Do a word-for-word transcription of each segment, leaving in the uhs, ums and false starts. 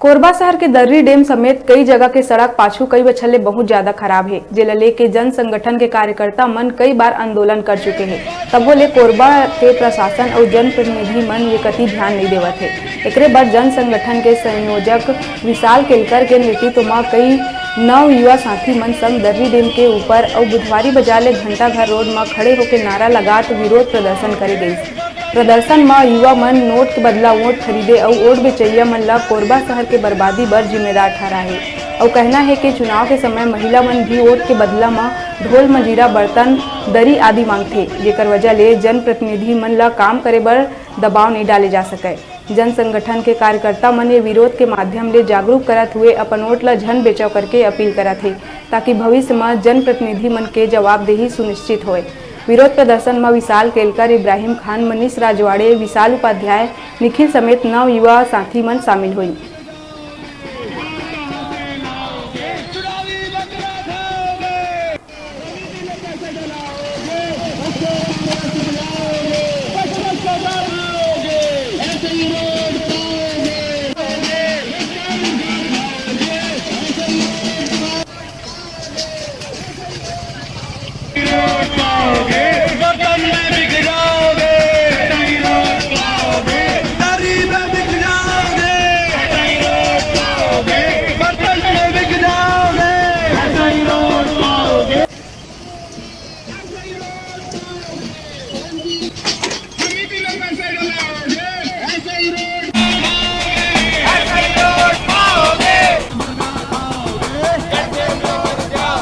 कोरबा शहर के दर्री डेम समेत कई जगह के सड़क पाछू कई बछर ले बहुत ज्यादा खराब हे, जेला लेके जन संगठन के कार्यकर्ता मन कई बार आंदोलन कर चुके हे। तभो ले कोरबा के प्रशासन अउ जनप्रतिनिधि मन ये कति ध्यान नइ देवत हे। एकरे बर जन संगठन के संयोजक विशाल केलकर के नेतृत्व म कई नव युवा साथी मन संग दर्री डेम के ऊपर अउ बुधवारी बाजार ले घंटाघर रोड म खड़े होके नारा लगात विरोध प्रदर्शन करे गइस। प्रदर्शन म युवा मन नोट के बदला वोट खरीदे अउ वोट बेचइया मन ल कोरबा शहर के बर्बादी बर जिम्मेदार ठहराहे। अउ कहना हे कि चुनाव के समय महिला मन भी वोट के बदला म ढोल, मंजीरा, बर्तन, दरी आदि मांगथे, जेकर वजह ले जनप्रतिनिधि मन ल काम करे बर दबाव नइ डाले जा सकय। जन संगठन के कार्यकर्ता मन ये विरोध के माध्यम ले जागरूक करत हुए अपन वोट ल झन बेचव करके अपील करत हे, ताकि भविष्य म जनप्रतिनिधि मन के जवाबदेही सुनिश्चित होय। विरोध प्रदर्शन म विशाल केलकर, इब्राहिम खान, मनीष राजवाड़े, विशाल उपाध्याय, निखिल समेत नौ युवा साथी मन शामिल होइन।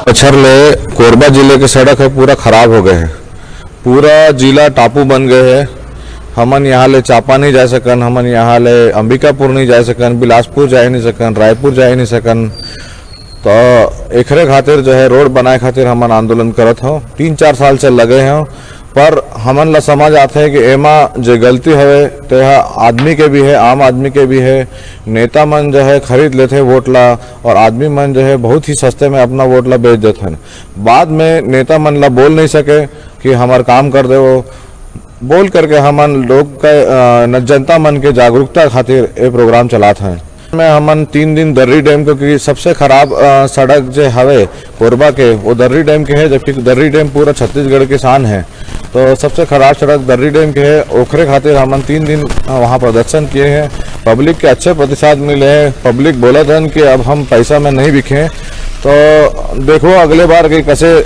बछर ले कोरबा जिले के सड़क ह पूरा खराब हो गए हे, पूरा जिला टापू बन गए हे। हमन यहाँ ले चांपा नहीं जा सकन, हमन यहाँ ले अंबिकापुर नहीं जा सकन, बिलासपुर जा ही नहीं सकन, रायपुर जा ही नहीं सकन। तो एकरे खातिर जो है रोड बनाए खातिर हमन आंदोलन करत हव, तीन चार साल से लगे हव, पर हमन ला समझ आथे कि एमा जे गलती हवे ते ह आदमी के भी है, आम आदमी के भी है। नेता मन जो है खरीद लेथे वोट ला और आदमी मन जो है बहुत ही सस्ते में अपना वोट ला बेच देथन। बाद में नेता मन ला बोल नहीं सके कि हमर काम कर देवो, बोल करके हमन लोग के, अ, न-, जनता मन के जागरूकता खातिर ये प्रोग्राम चलात हैं। में हमन तीन दिन दर्री डैम, क्योंकि सबसे खराब, अ, सड़क जे हवे कोरबा के, वो दर्री डैम के है, जबकि दर्री डैम पूरा छत्तीसगढ़ के शान है। तो सबसे खराब सड़क दर्री डैम के है, ओखरे खातिर हमन तीन दिन, अ, वहाँ प्रदर्शन किए हैं। पब्लिक के अच्छे प्रतिसाद मिले हैं। पब्लिक बोलत हन कि अब हम पैसा में नहीं बिके। तो देखो अगले बार के कैसे, अ,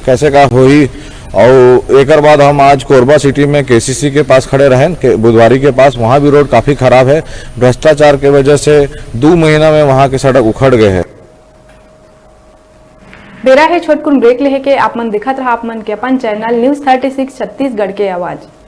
कैसे का होही। और एकर बाद हम आज कोरबा सिटी में केसीसी के पास खड़े रहेन, के बुधवारी के पास, वहाँ भी रोड काफ़ी खराब है। भ्रष्टाचार के वजह से दो महीना में वहाँ के सड़क उखड़ गए हैं। बेरा हे छोटकुन ब्रेक लेहे के। आप मन देखत रहा आप मन के अपन channel news thirty six Chhattisgarh के आवाज़।